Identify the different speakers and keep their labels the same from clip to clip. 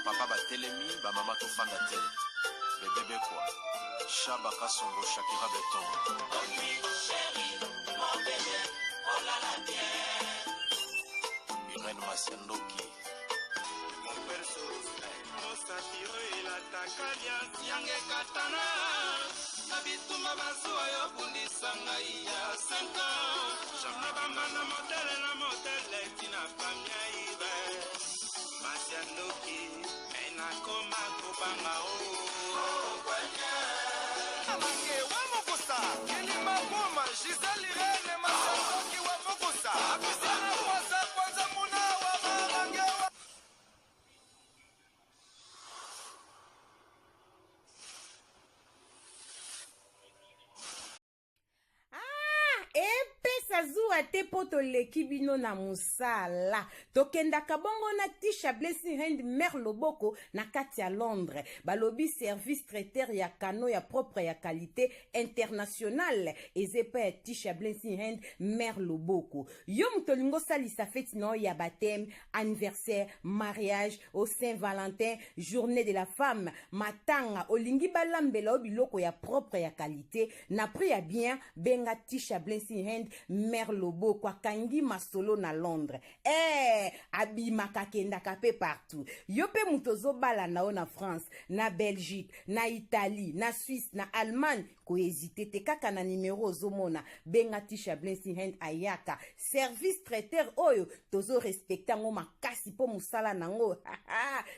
Speaker 1: Ba papa batelemi, ba mama tofanda te. Bebe Bekwa, Shaba Kasongo, Shakira Beton. Irène Masiandoki.
Speaker 2: Mosapi oyo elataka liasi yanga ekatana na bitumba bazuwa yo bundisa ngai ya 5 ans na bambanda motele na motele tina famia ibe masi ya ndoki me nakoma kobanga o
Speaker 3: Mange wa mokosa kilima boma Gisèle Irène Masandoki wa mokosa Apisana kwasa kwanza muna wa marange wa
Speaker 4: Ah, epesa zuwa te mpo toleki bino na mosala. Tokendaka bongo na Tisha Blessing Hand Mère Loboko na kati ya Londres. Balobi service traiteur ya kano ya propre ya qualité internationale eza epai ya Tisha Blessing Hand Mère Loboko. Yo moto olingi osalisa feti na yo ya baptême, anniversaire, mariage, au Saint-Valentin, journée de la femme, matanga, olingi balambela yo biloko ya propre ya qualité na prix ya bien, benga Tisha Blessing Hand Mère Loboko akangi masolo na Londres. Eh, abimaka akendaka pe partout. Yo pe moto ozobala na yo na France, na Belgique, na Italie, na Suisse, na Allemagne, ko hésiter te kaka na numero ozomona, benga Tisha Blessing Hand ayaka. Service traiteur oyo tozo respecter yango makasi po mosala nango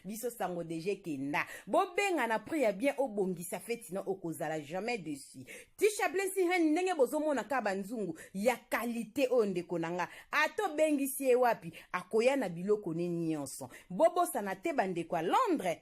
Speaker 4: biso sango deja ekenda. Bobenga na prix ya bien obongisa feti na okozala jamais dessus. Tisha Blessing Hand ndenge bozomona kaka banzungu ya qualité oyo ndeko na nga ata obengisi ye wapi akoya na biloko ne nyonso. Bobosana te bandeko ya Londres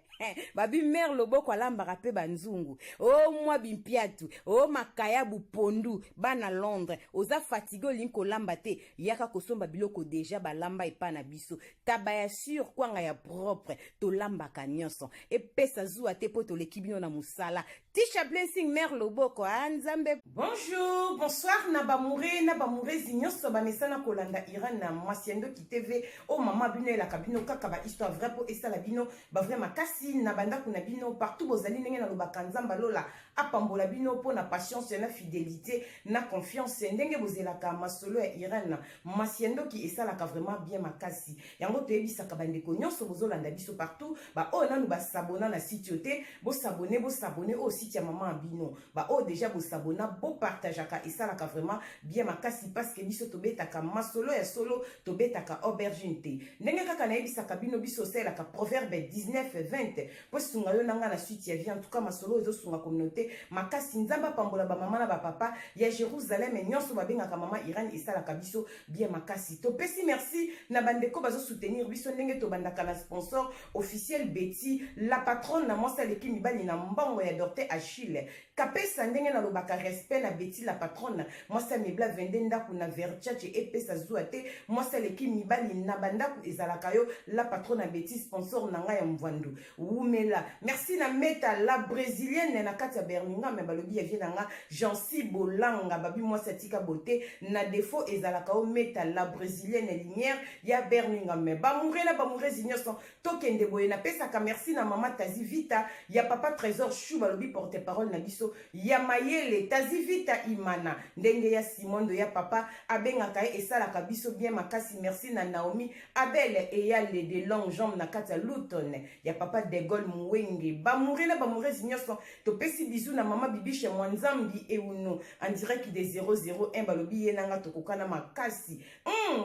Speaker 4: babi mère loboko alambaka pe banzungu o mwa bimpiatu o makayabu pondu bana Londres oza fatigue olingi kolamba te yaka kosomba biloko deja balamba epa na biso taba ya sur kwanga ya propre tolambaka nyonso epesa zuwa te po toleki bino na mosala Tisha Blessing mère loboko ah nzambe. Bonjour, bonsoir na bamoure na bamourezi nyonso bamesana kolanda Iran na mwasi ya ndoki TV o mama bino elaka bino kaka ba histoire vrai po esala bino ba vrai makasi na bandako na bino partout bozali ndenge nalobaka Nzambe lola apambola bino po na patience na fidelité na confiance ndenge bozelaka masolo ya Iran mwasi ya ndoki esalaka vraiment bien makasi yango toyebisaka bandeko nyonso bozolanda biso partout ba oyo nanu basabona na site yo te bosabone bosabone oyo site ya mama ya bino ba oyo deja bosabona bopartageaka esalaka vraiment bien makasi parce que biso tobetaka masolo ya solo tobetaka aubergine te ndenge kaka nayebisaka bino biso osalelaka proverbe 19 20 po esunga yo na nga na suite ya vie en tout cas masolo oyo ezosunga communauté makasi nzambe apambola bamama na bapapa ya Jérusalem nyonso babengaka mama Irène esalaka biso bien makasi topesi merci na bandeko bazo soutenir biso ndenge tobandaka na sponsor officiel Betty la patronne na mwasi aleki mibali na mbongo ya Dorte Achille kapesa ndenge nalobaka respect na Betty la patronne mwasi amebla 22 ndako na Verchache epesa zuwa te mwasi aleki mibali na bandako ezalaka yo la patronne na Betty sponsor na ngai ya mvwandu wumela merci na Meta la brésilienne na kati ya Birmingham balobi ya vie na nga Jancy Bolanga babi mwasi atika beauté na défaut ezalaka o Meta la brésilienne lumière ya Birmingham bamoure na bamourezi nyonso tokende boye napesaka merci na mama Tazi Vita ya papa Trésor Chou balobi porte parole na biso ya mayele Tazi Vita Imana ndenge ya Simondo ya papa abengaka ye esalaka biso bien makasi merci na Naomi Abel eyale de longue jambe na kati ya Luton ya papa de Gaulle Muwenge bamoure na bamourezi nyonso topesi bizu na mama Bibishe Mwanzambi Euno en direct de 001 balobi ye nanga tokokana makasi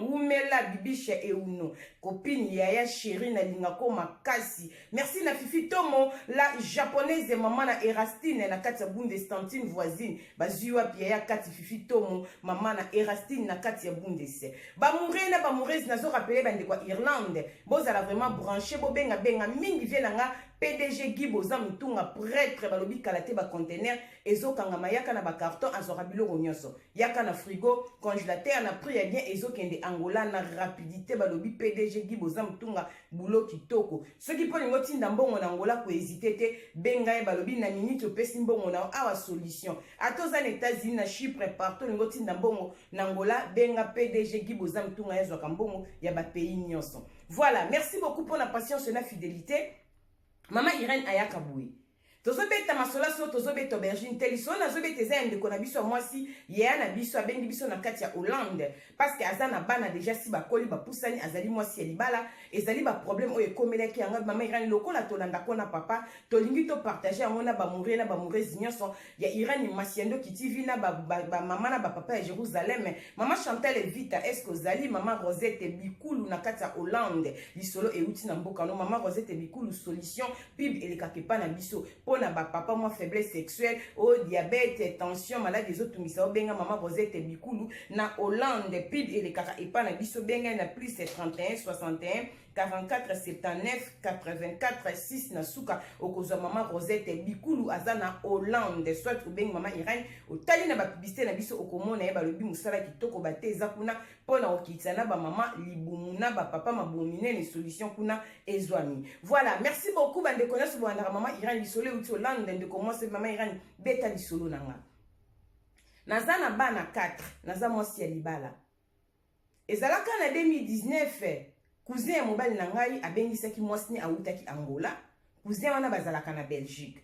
Speaker 4: wumela Bibishe Euno copine yaya chérie nalinga ko makasi merci na Fifi Tomo la japonaise mama na Erastine na kati ya Bundestantine voisine bazwi wapi yaya kati Fifi Tomo mama na Erastine na kati ya Bundes bamoure na bamourese nazo rappeler bandeko ya Irlande bozala vraiment branché bobenga benga mingi vie na nga PDG Guy Boza Mutunga prêtre balobi kala te ba container ezokangama yaka na ba carton azwaka biloko nyonso yaka na frigo congélateur na prix ya bien ezokende Angola na rapidité balobi PDG Guy Boza Mutunga boulot kitoko soki mpo olingi otinda mbongo na Angola ko hésiter te benga ye balobi na minute opesi mbongo na yo awa solution ata oza na États-Unis na Chypre partout olingi otinda mbongo na Angola benga PDG Guy Boza Mutunga ye azwaka mbongo ya ba pays nyonso voilà merci beaucoup pour la patience na fidélité. Mama Irène ayaka boye, tozobeta masolo so tozobeta aubergine te. Lisolo nazobeta eza ya ndeko na biso ya mwasi, yeya na biso, abengi biso na kati ya Hollande parce que aza na bana déjà, si bakoli, bapusani, azali mwasi ya libala. Ezali baproblème oyo ekomelaki yango. Mama Irani, lokola tolandako na papa, tolingi topartage yango na bamoureux na bamoureuse nyonso ya Irani Masiandoki TV, na bamama na bapapa ya Jérusalem. Mama Chantal Evita, est ce que ozali? Mama Rosette Bikulu na kati ya Hollande, lisolo euti na mboka no. Mama Rosette Bikulu, solution pub elekaka epa na biso mpo na bapapa, mwa faiblesse sexuelle, oyo diabète, tension, maladie ezotungisa, obenga mama Rosette Bikulu na Hollande. Pub elekaka epa na biso, benga na plus 31 61 44 79 84 6 na suka, okozwa mama Rosette Bikulu, aza na Hollande. Soit obengi mama Irene, otali na bapublicité na biso, okomona ye. Balobi mosala kitoko bate eza kuna mpo na kokitisa na bamama libumu, na bapapa mabumu minene, solution kuna ezwami. Voilà, merci beaucoup bandeko nyonso bolandaka mama Irene. Lisolo euti Hollande. Ndeko mwasi, mama Irene, beta lisolo na nga. Naza na bana 4, naza mwasi ya libala. Ezalaka na 2019, cousin ya mobali na ngai abengisaki mwasi ne awutaki Angola. Cousin wana bazalaka na Belgique.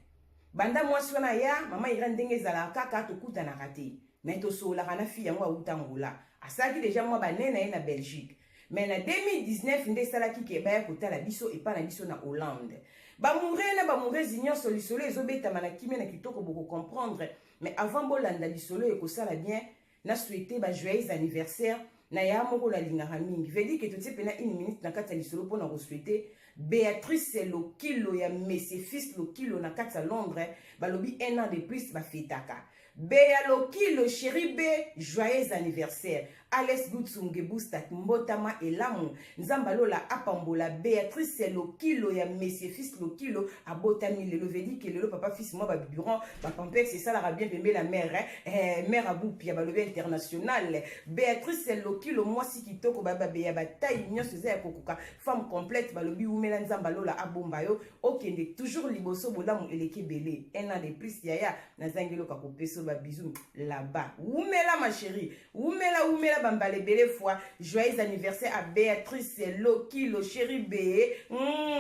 Speaker 4: Banda mwasi wana ya mama Irene, ndenge ezalaka kaka, tokutanaka te, mais tosololaka na fille yango awuta Angola. Asalaki déjà mwa bane na ye na Belgique, mais na 2019 nde esalaki ke baya kotala biso epa na biso na Hollande. Bamoureux na bamoureuse nyonso, lisolo ezobetama na kimia na kitoko, bokocomprendre. Mais avant bolanda lisolo, ekosala bien na souhaite ba joyeux anniversaire na ya moko nalingaka mingi. Veut dire ke totie mpena une minute na kati ya lisolo mpona kosouhaite Béatrice Lokilo ya Monsieur Fils Lokilo na kati ya Londres. Balobi un an de plus bafetaka. Bea Lokilo, chéri B, joyeux anniversaire. Ales Gutsunge Bustak, mbotama elamu, Nzambe alola apambola Béatrice Lokilo ya Monsieur Fils Lokilo, abotami lelo. Veut dire ke lelo papa Fils, mwa babiberon, bapampex esalaka bien pembe na mare, eh, mare abupia. Balobi international Béatrice Lokilo, mwasi kitoko, babeya batai nyonso eza ya kokoka, femme complète. Balobi wumela, Nzambe alola abomba yo, okende toujours liboso, bolamu eleki ebele. Un an de plus, yaya, nazangi eloko ya kopesa. Babisous là-bas, wumela ma chérie, wumela, wumela bambala ebele fois. Joyeux anniversaire à Béatrice Lokilo, chérie B.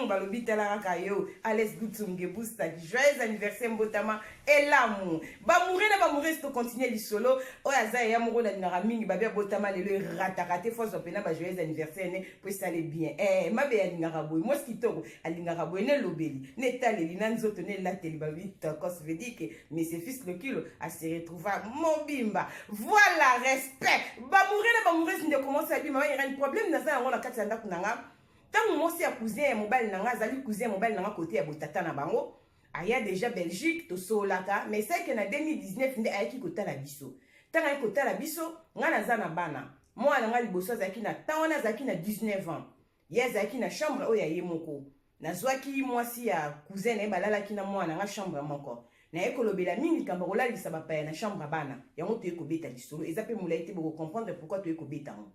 Speaker 4: Balobi tala kaka yo, Ales Gutunge Bustak, joyeux anniversaire, mbotama elamu. Bamoureux na bamoureuse, tocontinue lisolo. Oyo aza eya moko nalingaka mingi, babi abotama lelo, erataka te, fozwa mpena ba joyeux anniversaire ne po esale bien. Mabe alingaka boye, mwasi kitoko alingaka boye, nelobeli, netaleli na nzoto, nelateli, balobi tokos. Veut dire que Monsieur Fils Lokilo ase retrouva mobimba. Voilà, respect. Bamoureux na bamoureuse, ndeko mwasi abi: "Mama Irene, problème naza yango na kati ya ndako na nga. Ntango mwasi ya cousin ya mobali na nga, azali cousin ya mobali na nga kote ya botata na bango, aya déjà Belgique, tosololaka, mais esalaki na 2019 nde ayaki kotala biso. Ntango ayaki kotala biso, ngai naza na bana. Mwana na ngai liboso azalaki na ntan wana, azalaki na 19 ans. Ye azalaki na chambre oyo ya ye moko. Nazwaki mwasi ya cousin na ye, balalaki na mwana nga chambre moko. Naye kolobela mingi likambo kolalisa bapaya na chambre ya bana yango. Toye kobeta lisolo, eza mpe molai te, bokocomprendre pourquoi toye kobeta yango.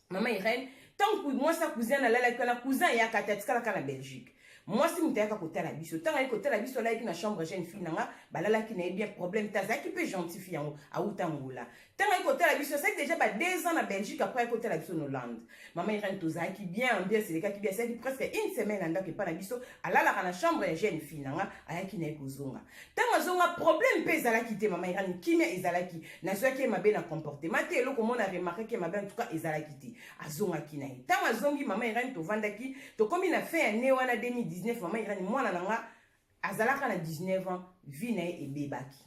Speaker 4: Mama Irene, ntango mwasi ya cousin nalalaki wana, cousin ayaka te, atikalaka na Belgique. Mwasi moto ayaka kotala biso. Ntango ayaki kotala biso, alalaki na chambre jeune fille na nga, balalaki na ye bien, problème te. Azalaki mpe gentil, fille yango awuta Ngola. Ntango ayaki kotala biso, asalaki déjà ba 2 ans na Belgique. Après ayaki kotala biso na Hollande, mama Irene, tozalaki bien, ambiance elekaki bien. Asalaki presque une semaine na ndako epa na biso, alalaka na chambre ya jeune fille na nga. Ayaki na ye kozonga. Ntango azonga, problème mpe ezalaki te. Mama Irene, kimia ezalaki. Nazwaki ye mabe na comportement te, eloko mona remarquaki ye mabe en tout cas ezalaki te. Azongaki na ye. Ntango azongi, mama Irene, tovandaki, tokomi na fin ya ne wana 2019. Mama Irene, mwana na nga azalaka na 19 ans, vie na ye ebebaki.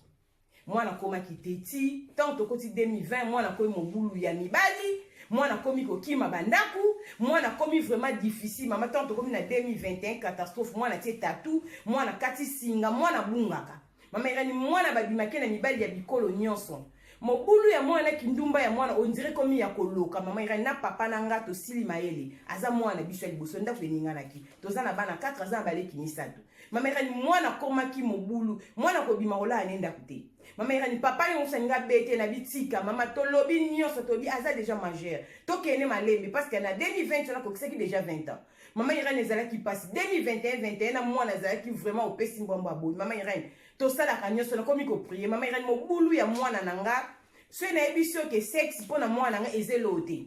Speaker 4: Mwana akomaki teti. Ntango tokoti 2020, mwana akomi mobulu ya mibali, mwana akomi kokima bandako, mwana akomi vraiment difficile. Mama, ntango tokomi na 2021, catastrophe. Mwana tie tattoo, mwana kati singa, mwana bungaka. Mama Irani, mwana babimaki na mibali ya bikolo nyonso. Mobulu ya mwana, kindumba ya mwana, on dirait komi ya koloka. Mama Irani, na papa na nga tosili mayele. Aza mwana biso ya liboso, ndako eninganaki. Toza na bana 4, aza na baleki misato. Mama Irani, mwana akomaki mobulu, mwana kobima kolala ne ndako te. Mama Irani, papa ye mosu alinga bete na bitika. Mama, tolobi nyonso, tolobi aza déjà majeur, tokende malembe, parce que na 2020 wana akokisaki déjà 20 ans. Mama Irene, ezalaki mpasi. 2021, 21 na mwana azalaki vraiment opesi mbwambo aboyi. Mama Irene, tosalaka nyonso, nakomi koprier. Mama Irene, mobulu ya mwana na nga, soki nayebi soki sexe mpo na mwana na nga eza eloo te,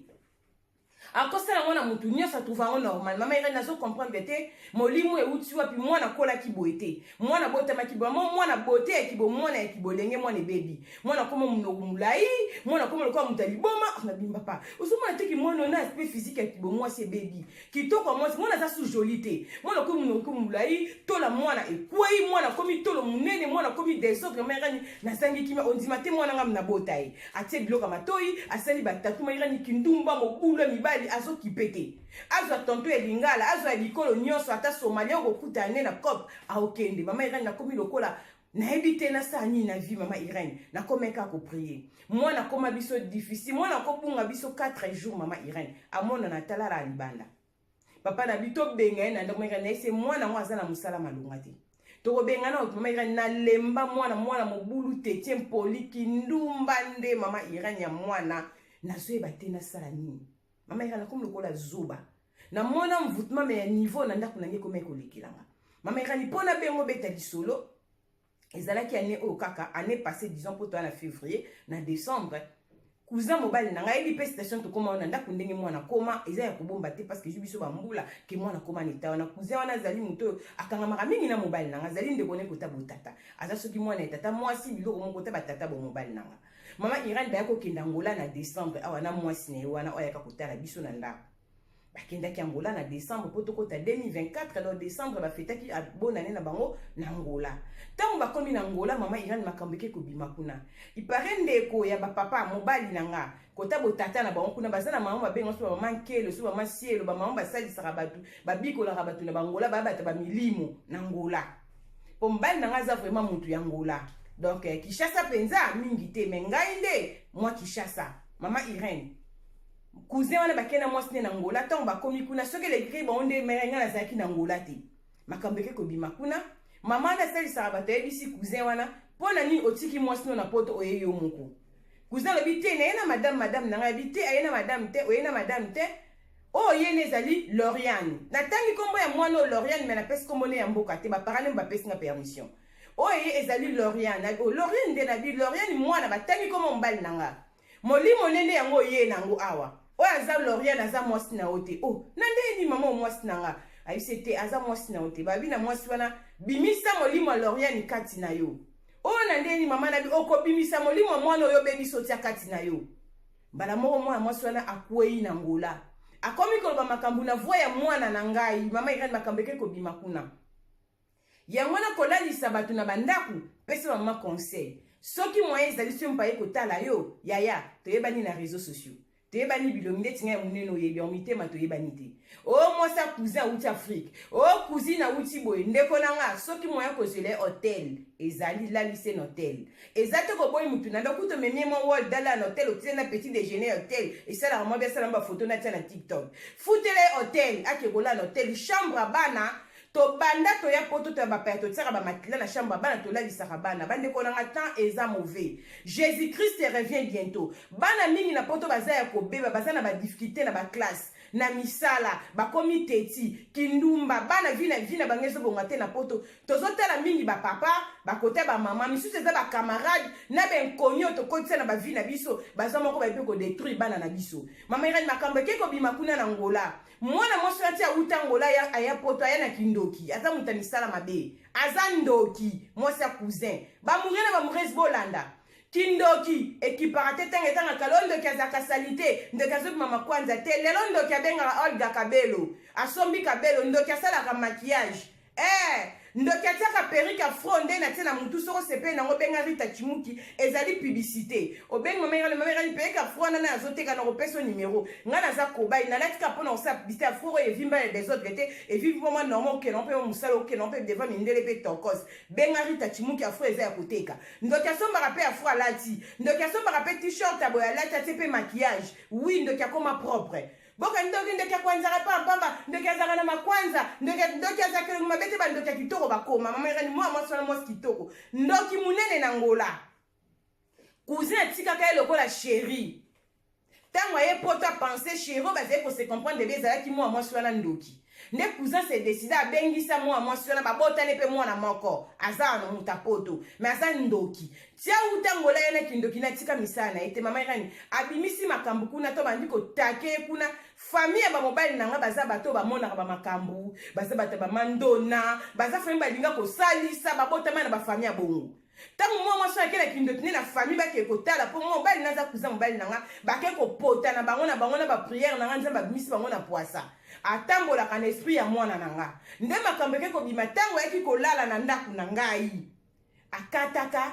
Speaker 4: akosala yango. na motu nyonso atrouve yango normal. Mama Irene, nazo comprendre te molimo euti wapi. Mwana akolaki boye te, mwana abotamaki boye mo mwana bote ya kibo, mwana ya kibolenge, mwana ebebi, mwana akoma monoko molai, mwana akoma lokola moto ya liboma. Nabimba pa ozomona teki mwana ona aspect physique ya kibo mwasi ebebi, kitoko ya mwasi, mwana aza su joli te, mwana akomi monoko molai, tola mwana ekwei, mwana akomi tolo monene, mwana akomi desordre. Mama Irani, nazangi kimia. Ondima te, mwana ngam nabota ye atie biloko ya matoi, asali batatu. Mama Irani, kindumba, mobulu ya mibali, azokipe te. Azwa tonto ya lingala, azwa ya bikolo nyonso, ata Somalia okokuta ne na cope aokende. Mama Irene, nakomi lokola nayebi te nasala nini na vie. Mama Irene, nakomi kaka koprier. Mwana akoma biso difficile, mwana akobunga biso 4 jours. Mama Irene, amonana atalala ya libanda. Papa na bi tobenga ye na ndako. Mama Irene, nayese mwana yango aza na mosala malonga te, tokobengana. Mama Irene, nalemba mwana, mwana mobulu, tetie mpoli, kindumba nde. Mama Irene, ya mwana nazoyeba te nasala nini. Mama Irene, nakomi lokola zoba, namona mvutema me ya niveau na ndako na ngai ekomi ekolekelanga. Mama Irene, mpo na bengo beta lisolo, ezalaki année oyo kaka, année passée disons, mpo toya na février, na décembre, cousin mobali na ngai ayebi mpe situation tokóma wana ndako, ndenge mwana koma eza ya kobomba te, parce que ezwi biso bambula ke mwana koma na eta wana. Cousin wana azali moto oyo akangamaka mingi na mobali na ngai, azali ndeko ne kota botata, aza soki mwana ya tata mwasi, biloko moko ta batata bo mobali na nga. Mama Irene, baya kokenda Angola na décembre awa na mwasi na ye wana oyo ayaka kotala biso na ndako. Bakendaki Angola na décembre mpo tokota 2024. Alors décembre bafetaki bonane na bango na Angola. Ntango bakomi na Angola, mama Irene, makambo eke kobima kuna. Ipare ndeko ya bapapa mobali na nga, kota botata na bango kuna, baza na mama babenga so bamama nkelo, so bamama sielo, bamama basalisaka bato, babikolaka bato na bangola, baya bato bamilimo na Ngola, mpo mobali na nga aza vraiment motu ya Ngola. Donc Kinshasa mpenza mingi te, me ngai nde mwa Kinshasa. Mama Irene, cousin wana bakei na mwasi nde na Ngola. Ntango bakomi kuna, soki elekiki bango nde mere ngai nazalaki na Ngola te. Makambo eke kobima kuna. Mama wana asalisaka bato, ayebisi cousin wana: "Mpo na nini otiki mwasi no na Poto, oye yo moko?" Cousin alobi: "Te, naye na madame." Madame na ngai alobi: "Te, aye na madame te, oye na madame te. Oyo ye nde ezali Loriane." Natangi nkombo ya mwana oyo Loriane, me napesi nkombo ne ya mboka te, baparents bapesi nga permission. Oyo ye ezali Loriane, Loriane nde nabi Loriane mwana. Batangi nkombo mobali na nga, molimo nde yango oye nango awa. Oyo aza Loriane, aza mwasi na yo te. O na ndeni mama, o mwasi na nga ayebisi te, aza mwasi na yo te. Babi na mwasi wana: "Bimisa molimo ya Loriane kati na yo." Oyo na ndeni mama nabi, okobimisa molimo ya mwana oyo obebisi, otia kati na yo. Mbala moko mwana mwasi wana akwei na Ngola, akomi koloba makambo na voix ya mwana na ngai. Mama Irene, makambo eke kobima kuna. Yango wana kolalisa bato na bandako, pesa mama conseil soki moyen ezali. Soki mopa ye kotala yo, yaya, toyebani na réseaux sociaux, toyebani bilongi ndeti ngai ya monene, oyebi yango mitema, toyebani te. O mwasi ya cousin awuti Afrique, o cousine awuti boye. Ndeko na nga, soki moyen kozwela ye hotel ezali, lalise na hotel. Eza te koboyi mutu na ndako, kuta omemi ye mwa wall dala na hotel, otie na petit déjeuner. Hotel esalaka mwa bi asala bafoto natia na TikTok. Futela ye hotel, ake kolala na hotel, chambre ya bana. Tobanda toya Poto, toya bapaya, totiaka bamakila na chambre ya bana, tolalisaka bana. Bandeko nanga, temps eza mauvais, Jésus Christ revient bientôt. Bana mingi na Poto baza ya kobeba, baza na badifficulté na baclasse, na misala, bakomi teti kindumba. Bana vie na vie na bango ezobonga te na Poto. Tozotala mingi bapapa bakota, bamama misusu, eza bacamarade na benkoni oyo tokotisa na bavie na biso, baza moko bayebi kodétruire bana na biso. Mama Irene, makambo eke kobima kuna na Ngola. Mwana mwasi ati awuta Ngola, aya Poto, aya na kindoki, aza moto ya misala mabe, aza ndoki. Mwasi ya cousin, bamoureux na bamoureuse, bolanda kindoki ekipaka te. Ntango etangaka lelo, ndoki azalaka sali te, ndoki azobima makwanza te. Lelo ndoki abengaka Olga Kabelo, asombi kabelo. Ndoki asalaka maquillage, ndoki atiaka perruque afro nde natie na mutu. Soko osepeli nango, obenga Rita Chimuki, ezali publicité. Obengi mama Irani: "Mama Irani, perruque afro wana na azoteka, na kopesa numéro. Ngai naza kobai, nalatika mpona kosala publicité afro oyo evimba ya désordre te, evivi mpo mwa normal, okenda mpe mosala, okenda mpe devant mindele mpe tokos. Benga Rita Chimuki, afro eza ya koteka." Ndoki asombaka mpe afro alati, ndoki asombaka mpe t-shirt ya boye alati, atie mpe maquillage. Oui, ndoki akoma propre. Boka ndoki, ndoki akwanzaka pampamba, ndoki azalaka na makwanza, ndoki azalaka elongi mabe te. Bandoki ya kitoko bakoma. Mama Irani, mwa mwasi wana, mwasi kitoko, ndoki monene na Ngola. Cousin atikaka ye lokola chéri. Ntango aye Poto, apense chéri oyo bazali kose comprendre be, ezalaki mwa mwasi wana ndoki. Nde cousin se decida abengisa mwana mwasi wana, babotani mpe mwana moko aza na moto poto, mais aza ndoki. Tia uta Angola ye na kindoki na tika misala na ye te. Mama Irene abimisi makambo kuna, to bandi kotake ye kuna. Famille ya bamobali na nga baza bato bamonaka bamakambo, baza bato ya bamandona, baza famille balinga kosalisa, babotama na bafamille ya bongo. Ntango mwa mwasi oyo akela kindoki nde na famille bakee kotala, mpo mobali naza cousin mobali na nga, bake kopota na bango na bango na bapriere na nga, Nzambe abimisi bango na pwasa. Atambolaka na esprit ya mwana na nga. Nde makambo eke kobima ntango ayaki kolala na ndako na ngai, akataka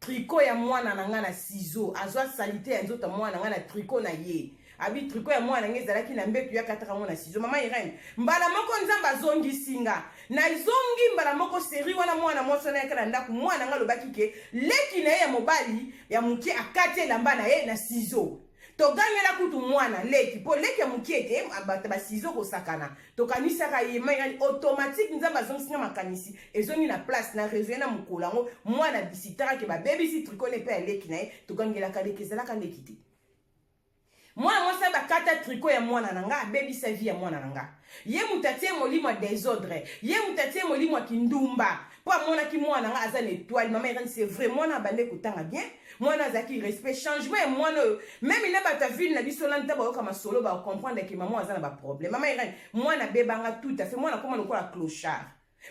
Speaker 4: tricot ya mwana na nga na ciseau, azwa salite ya nzoto ya mwana na nga na tricot na ye. Abi tricot ya mwana na nga ezalaki na mbetu, ye akataka yango na ciseau. Mama Irene, mbala moko Nzambe azongisi nga, nazongi mbala moko seri wana. Mwana mwasi wana ayaka na ndako, mwana nga alobaki ke leki na ye ya mobali ya moke akati elamba na ye na ciseau. Togangela kutu mwana leki, mpo leki ya moke ete bato basizo kosakana, tokanisaka ye mai. Automatique Nzambe azongisi nga makanisi, ezongi na place na raison na mokolo yango. Mwana bisitaka ke babebisi tricot ne mpe ya leki na ye, togangelaka leki, ezalaka leki te. Mwana mwasi bakata tricot ya mwana na nga, abebisa vie ya mwana na nga. Ye moto atie molimo ya désordre, ye moto atie molimo ya kindumba, mpo amonaki mwana nga aza na étoile. Mama Irene, c'est vrai, mwana abande kotanga bien, mwana azalaki respect. Changement ya mwana oyo, même na bato ya ville na biso lani, ta bayoka masolo, bacomprendre ke mama aza na baproblème. Mama Irene, mwana abebanga tout à fait, mwana akoma lokola clochard.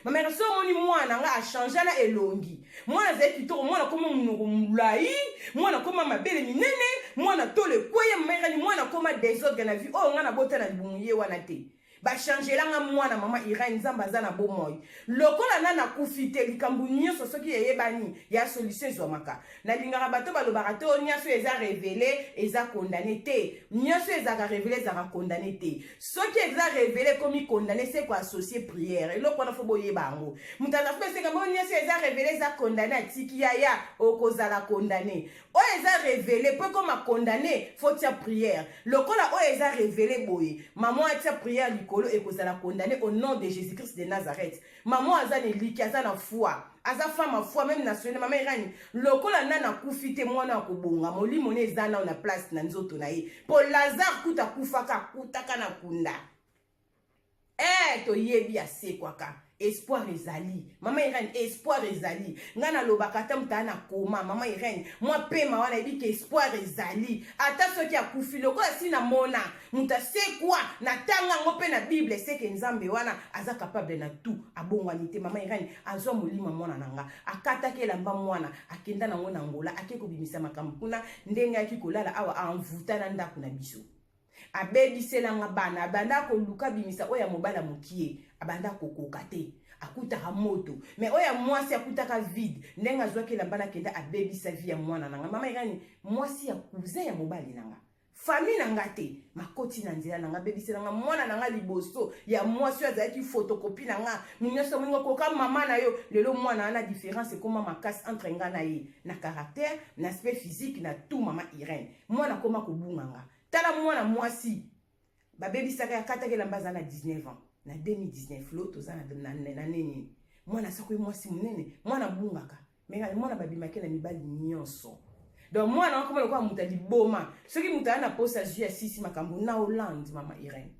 Speaker 4: Mama Irene, so omoni mwana nga achange na elongi, mwana azali kitoko, mwana akoma monoko molai, mwana akoma mabele minene, mwana tolo ekweye. Mama Irene, mwana akoma désordre na vie oyo nga nabota na libumu ye wana te, bachangelanga mwana. Mama Irene, Nzambe aza na bomoi, lokola na nakufi te. Likambo nyonso soki eyebani, ya solution ezwamaka. Nalingaka bato balobaka te oyo nyonso eza révélé eza condamné te. Nyonso ezalaka révélé ezalaka condamné te. Soki eza révélé ekomi condamné, se koassocier prière. Eloko wana fo boyeba yango. Moto aza fo eseka bo nyonso eza révélé eza condamné, atiki yaya, okozala condamné. Oyo eza révélé mpo ekoma condamné, fo tia prière. Lokola oyo eza révélé boye, mama atia prière likolo, ekozala condamné au nom de Jésus Christ de Nazareth. Mama aza na eliki, aza na foi, aza femme a foi même nationale. Mama Irani, lokola nani akufi te, mwana akobonga, molimo ne eza nao na place na nzoto na ye, mpo Lazare kuta akufaka, akutaka na kunda, toyebi asekwaka. Espoir ezali, mama Irene, espoir ezali. Ngai nalobaka, ata moto aya na koma, mama Irene, mwa pema wana, yebi ke espoir ezali. Ata soki akufi, lokola si namona moto asekwa na tanga yango mpe na Bible, seke Nzambe wana aza capable na tout, abongwani te. Mama Irene, azwa molimo mwana na nga, akataki elamba mwana, akenda nango na Ngola, ake kobimisa makambo kuna. Ndenge ayaki kolala awa, amvuta na ndako na biso, abebiselanga bana. Abanda koluka bimisa oyo ya mobali ya mokie, abanda kokoka te, akutaka moto, mais oyo ya mwasi akutaka vide. Ndenge azwaki elamba nakenda, abebisa vie ya mwana na nga. Mama Irani, mwasi ya cousin ya mobali na nga, famille na nga te, makoti na nzela na nga, abebiselanga mwana na nga liboso ya mwasi oyo azalaki photocopie na nga. Nyonso moninga koka mama na yo. Lelo mwana wana, différence ekóma makasi entre nga na ye, na caractère, na aspect physique, na tout. Mama Irene, mwana akóma kobunga nga. Tala mwana mwasi babebisaka, akataki elamba, aza na 19 ans na 2019. Lo toza na nini, mwana asakoyi mwasi monene, mwana abungaka, mais mwana babimaki na mibali nyonso. Donc mwana wakoma lokola moto ya liboma. Soki moto aya na posa, azwi ya sisi makambo na Hollande. Mama Irene,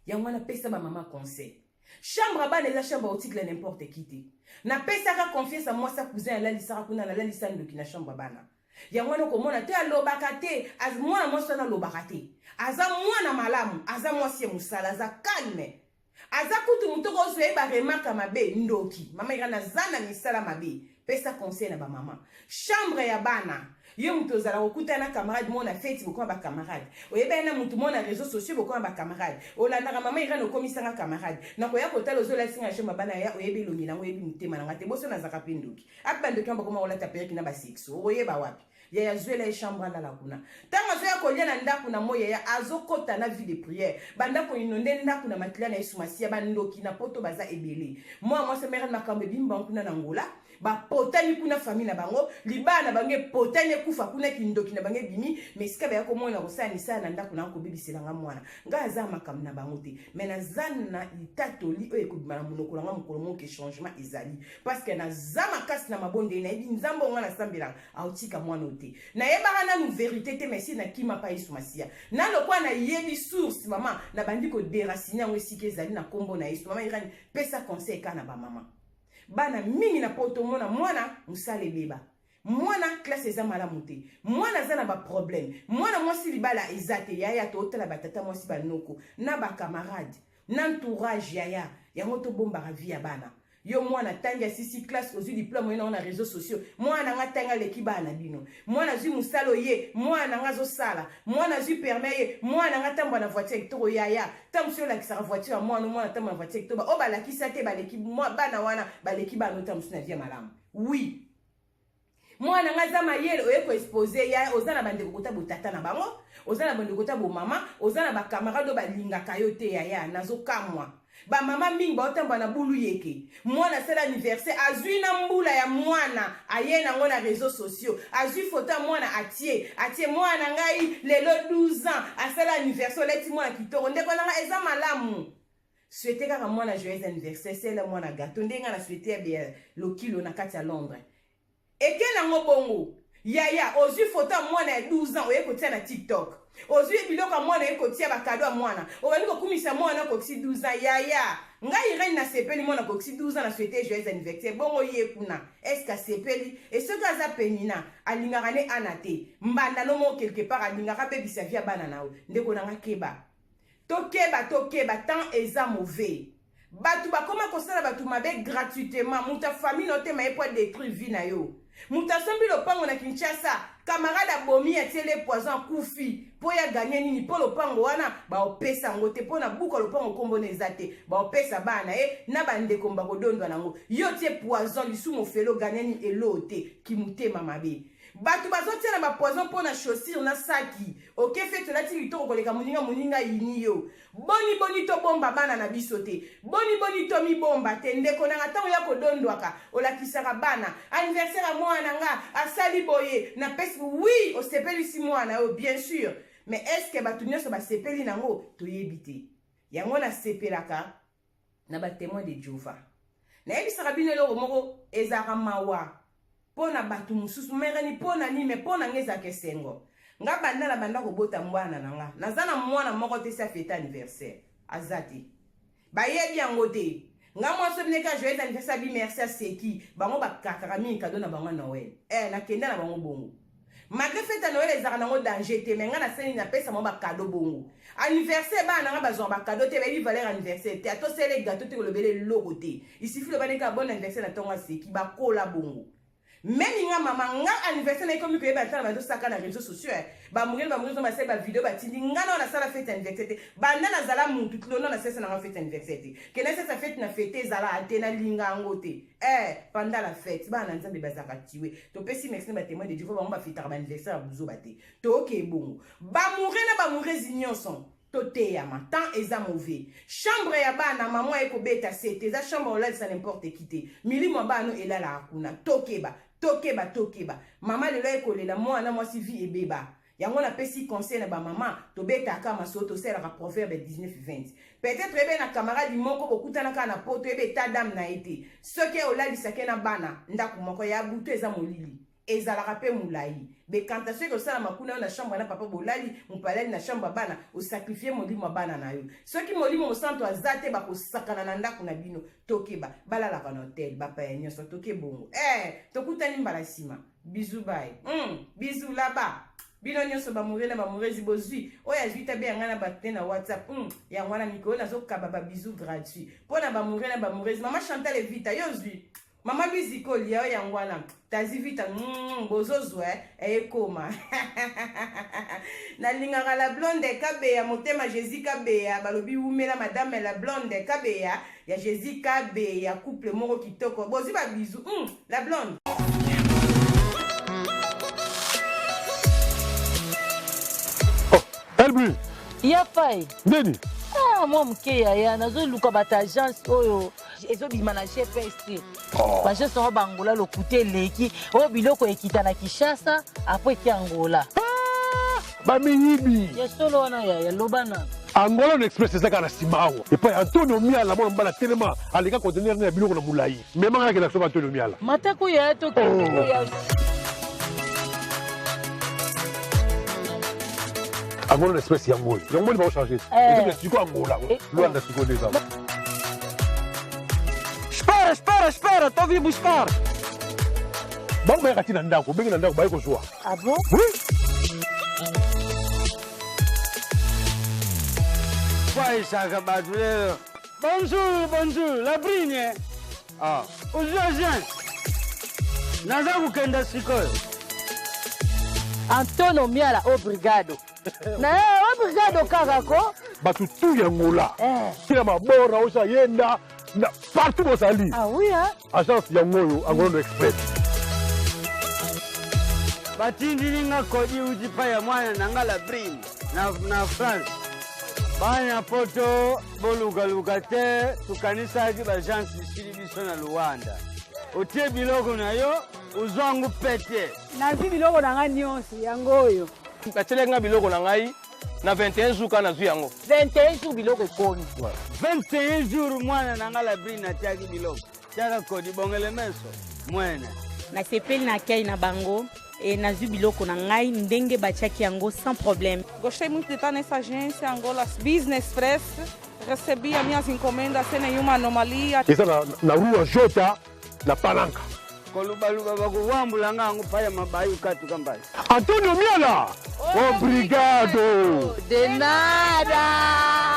Speaker 4: yango wana pesa bamama conseil: chambre ya bana eza chambre otikela n'importe qui te. Napesaka confiance ya mwasi ya cousin, alalisaka kuna, nalalisa ndoki na chambre ya bana. Yango wana okomona te alobaka te. Mwana mwasi wana alobaka te, aza mwana malamu, aza mwasi ya mosala, aza calme, aza kutu moto kozwa ye baremarque mabe ndoki. Mama Irene aza na misala mabe. Pesa conseil na bamama: chambre ya bana, yo moto ozala kokutana na camarade moko na feti, bokoma bacamarade. Oyebani na motu moko na réseau sociaux, bokoma bacamarade. Olandaka mama Irene, okomisanga camarade. Nakoya kotala, ozolasinga chambre bana ya oyebi elongi nango, oyebi motema nanga te. Boso nazalaka mpe ndoki api. Bandoki wana bakoma kolata perruque na basexo, okoyeba wapi? Yaya, azwela ye chambre, alala kuna. Ntango azoya kolia na ndako na moi, yaya azokɔta na vie de prière, bandako inonde ndako na makila na Yesu Masiya. Bandoki na Poto baza ebele. Mwa mwasi mere, makambo ebimi bango kuna na Ngola. Bapotani kuna famille na bango, libala na bango epotani ekufa kuna, kindoki na bango ebimi. Mais esika baya komona kosala misala na ndako na yango kobebisela nga mwana, nga aza makambo na bango te. Mais naza na litatoli oyo ekobima na monoko na nga mokolo moko ke changement ezali, parce que naza makasi na mabondeli, nayebi Nzambe oyo nga nasambelaka aotika mwana oyo te. Nayebaka nanu verité te, mais si nakima pa Yesu Masiya na lokola nayebi source, mama, nabandi koderacine yango esika ezali na nkombo na Yesu. Mama Irani, pesa conseil kaka na bamama. Bana mingi na poto, omona mwana mosala ebeba, mwana classe eza malamu te, mwana aza na baproblème, mwana mwasi libala eza te. Yaya, totala batata mwasi, banoko na bacamarade na entourage. Yaya, yango tobombaka vie ya bana. Yo mwana tangi, asisi classe, ozwi diplôme, oye nango na réseaux sociaux: "Mwana nga tangi, aleki bana na bino. Mwana azwi mosala, oye mwana nga azosala. Mwana azwi permis, ye mwana nga tambola na voiture kitoko." Yaya, ntango mosusu olakisaka voiture ya mwana, mwana tambola na voiture kitoko, oyo balakisa te baleki bana wana, baleki bana ota mosusu na vie malamu. Oui, mwana nga aza mayele, oye koexposer. Ya oza na bandeko kota botata na bango, oza na bandeko kota bomama, oza na bacamarade oyo balingaka yo te. Yaya, nazokamwa bamama mingi baotambola na bulu yeke. Mwana asala anniversaire, azwi na mbula ya mwana, aye nango na réseaux sociaux, azwi foto ya mwana, atie mwana ngai lelo 12 ans, asala anniversaire, oleti mwana kitoko. Ndeko nanga, eza malamu, souhaite kaka mwana joyeux anniversaire, sela mwana gâteau ndenge nga na souhaite ya beya lokilo na kati ya Londres. Eke nango bongo. Yaya, ozwi foto ya mwana ya 12 ans, oye kotia na TikTok, ozwi biloko ya mwana, oye kotia bacadeau ya mwana, obandi kokumisa mwana akokisi 12 ans. Yaya, ngai Irene nasepeli, mwana akokisi 12 ans, na souhaite joyeux anniversaire. Bongo ye kuna, est-ce asepeli? E soki aza penina, alingaka ne ana te, mbanda no moko quelque part alingaka abebisa vie ya bana na yo. Ndeko nanga, keba, tokeba, tokeba, temps eza mauvais. Bato bakoma kosala bato mabe gratuitement. Moto ya famille na otema ye po adétruire vie na yo. Moto asombi lopango na Kinshasa, camarade abomi, atiele poison, akufi mpo ya gagner nini? Mpo lopango wana baopesa yango te, mpo na buka lopango nkombona eza te, baopesa bana na ye na bandeko bakodondwa nango. Yo tie poison, lisumu ofele, ogagner nini? Eloo te. Kimutema mabe, bato bazotia na bapoison mpo na chaussure na saki. Oke fête, olati kitoko koleka moninga, moninga yini yo. Boni boni tobomba bana na biso te? Boni boni tomibomba te? Ndeko nanga, ntango ya kodondwaka, olakisaka bana anniversaire ya mwana nga asali boye, napesi. Oui, osepelisi mwana oyo, bien sûr, mais est ce que bato nyonso basepeli nango? Toyebi te. Yango nasepelaka na batémoin de Jehova. Nayebisaka bino eloko moko, ezalaka mawa mpo na bato mosusu mereni mpo na nini, me mpo na nga ezalaka esengo. Nga banda na banda kobota mwana na nga, naza na mwana moko te si afêter anniversaire, aza te, bayebi yango te. Nga mwasi obineka joyeux anniversaire, abi merci, aseki. Bango bakakaka mingi cadeau na bango ya Noël. Nakenda na bango bongo, malgré fête ya Noël ezalaka nango danger te, mais nga nasali, napesa bango bacadeau bongo. Anniversaire, bana nanga bazwaka bacadeau te, bayebi valeur anniversaire te. Atosele gâteau te, kolobela eloko te, isifi loba ndenge bon anniversaire na ntongo, aseki. Bakola bongo. Memi nga mama nga anniversaire nayekomi koyeba ntana bazosaka na réseaux sociaux, bamokeli bamokeli basali bavideo, batindi nga na nasala fête anniversaire te. Banda nazala mutu tilono, nasalisa nanga fête anniversaire te. Ke nasalisa fête na fête ezala te, nalinga yango te. Pendant la fête, bana na Nzambe bazalaka tiwe. Topesi merci na batémoin de Dieu, bango bafêtaka baanniversaire ya buzoba te. Toyoke ebongo bamoure na bamourezi nyonso, toteyama, temps eza mauvais. Chambre ya bana, mama ekobeta se te, eza chambre olalisa n'importe qui te. Milimo ya bana elalaka kuna. Tokeba, tokeba, tokeba. Mama lelo ekolela mwana mwasi, vie ebeba. Yango napesi conseil na bamama, tobetaka masolo, tosalelaka Proverbe 19 20. Peut-être ebe na camarade moko bokutanaka na poto, ebe état d'âme na ye te. Soki olalisaki na bana ndako moko ya butu, eza molili, ezalaka mpe molai, bekanta soki osalama kuna, yo na chambre na papa bolali, mopalali na chambre ya bana, osacrifier molimo ya bana na yo. Soki molimo mosantu aza te, bakosakana na ndako na bino. Tokeba, balalaka na hotel bapaya nyonso. Toke bongo, tokutani mbala nsima. Bisous, bye. Bisous là-bas, bino nyonso bamoure na bamourezi. Bozwi oyo azwi tabe ya ngai na bato te na WhatsApp. Yango wana mikolo nazokaba babisous gratuit mpo na bamoure na bamourezi. Mama Chantal Evita, yo ozwi. Mama Louise Kolia oyo, yango wana tazi vita, bozozwa ekoma. Nalingaka la blonde Kabeya motema, Jésus Kabeya. Balobi wumela madame la blonde Kabeya ya Jésus Kabeya, couple moko kitoko. Bozwi babisous, la blonde.
Speaker 5: Oh, Elbi.
Speaker 6: Ya Fai.
Speaker 5: Nini?
Speaker 6: Ah,
Speaker 5: Kaka mwa moke yaya, nazoluka bato agence oyo ezobima na GPS te. Oh. Baagence yango bangola lokuta eleki, oyo biloko ekita na Kinshasa, apres eke Angola.
Speaker 6: Ah! Bamiyibi.
Speaker 5: Ya solo wana yaya, loba na.
Speaker 6: Angola na express eza kaka na nsima awa epai Antonio Miala mwana mobali atelema aleka conteneur na ya biloko na molai mema kaka elakisa Antonio Miala
Speaker 5: matako ya tokende oh. Ya
Speaker 6: Angola na express yango oyo yango moni bakochange eh. eza sikoyo Angola eh. Luanda sikoyo nde eza.
Speaker 7: Espera, espera, espera, tô vim buscar.
Speaker 6: Bango bayaka ti na ndako, obengi na ndako baye kozwa.
Speaker 5: Ah bon?
Speaker 6: Oui.
Speaker 7: Kwaisaka bato lelo. Bonjour, bonjour, la brine. Ah, ozwi agent. Naza kokenda sikoyo.
Speaker 5: Antonio Miala obrigado. Na ye obrigado kaka ko.
Speaker 6: Bato tu ya Angola. Eh. Tina mabora osa yenda na partout bozali.
Speaker 5: Ah oui hein.
Speaker 6: Agence yango oyo Angola Express.
Speaker 7: Batindili nga kodi uti pa ya mwana na nga la brine na, na France. Bana poto bolukaluka te, tokanisaki baagence esili biso na Luanda. Otie biloko na yo, ozwango pete.
Speaker 8: Nazwi biloko na ngai nyonso yango oyo.
Speaker 9: Batielaki ngai biloko na ngai na 21 jours kaka nazwi yango.
Speaker 5: 21 jours biloko ekomi.
Speaker 7: 21 jours mwana na ngai la brine atiaki biloko. Tiaka kodi bongele meso mwene.
Speaker 10: Nasepeli na accueil na bango e nazwi biloko na ngai ndenge batiaki yango sans problème.
Speaker 11: Gostei muito de estar nessa agência Angola Business Press. Recebi as minhas encomendas sem nenhuma anomalia.
Speaker 6: Eza na, na rua Jota na Palanca.
Speaker 7: Kolubaluba bakuwambula nga yango paya mabayu katu kambayi.
Speaker 6: Antonio Miala! Obrigado!
Speaker 5: De nada!